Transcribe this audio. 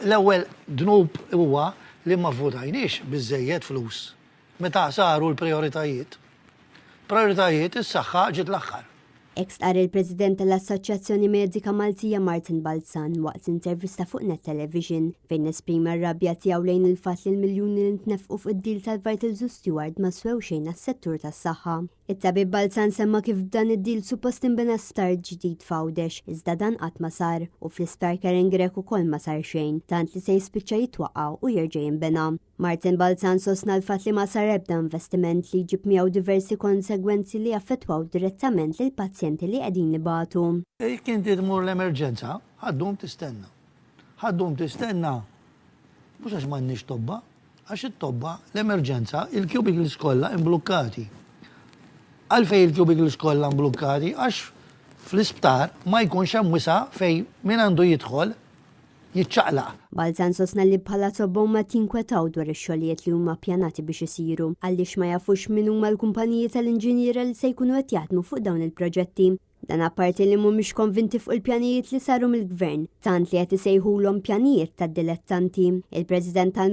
L-ewwel dnub huwa li ma vvutajniex biżżejjed flus meta saru l-prijoritajiet. Prijoritajiet is-saħħa ġiet l-aħħar. Hekk stqarr il-President tal-Assoċjazzjoni Medika Maltija Martin Balzan waqt intervista fuq Net Television fejn esprima r-rabja tiegħu lejn il-fatt li l-miljuni li ntnefqu fuq id-deal tal-Vitals u Steward ma swew xejn għas-settur tas-saħħa. It-tabib Balzan semma kif b'dan id-deal suppost inbena sptar ġdid f'Għawdex, iżda dan qatt ma sar, u fl-isptar Karen Grech ukoll ma sar xejn, tant li se jispiċċa jitwaqqa' u jerġa' jinbena. Martin Balzan sostna l-fatt li ma sar ebda investiment li jġib miegħu diversi konsegwenzi li jaffettwaw direttament lill-pazjenti li qegħdin ibatu. Jekk inti tmur l-emerġenza, ħa ddum tistenna. Ħa ddum tistenna mhux għax m'għandniex tobba, Għax it-tobba, l-emerġenza, il-cubicles kollha imblukkati. Għalfejn il-cubicles kollha mblukkati? Għax fl-isptar ma jkunx hemm wisa' fejn min għandu jidħol jiċċaqlaq. Balzan sostna li bħala tobba huma qed jinkwetaw dwar ix-xogħlijiet li huma ppjanati biex isiru għaliex ma jafux min huma l-kumpaniji tal-inġiniera li se jkunu qed jaħdmu fuq dawn il-proġetti. Dan apparti li mhumiex konvinti fuq il-pjanijiet li saru mill-Gvern, tant li qed isejħulhom pjanijiet tad-dilettanti. Il-President tal.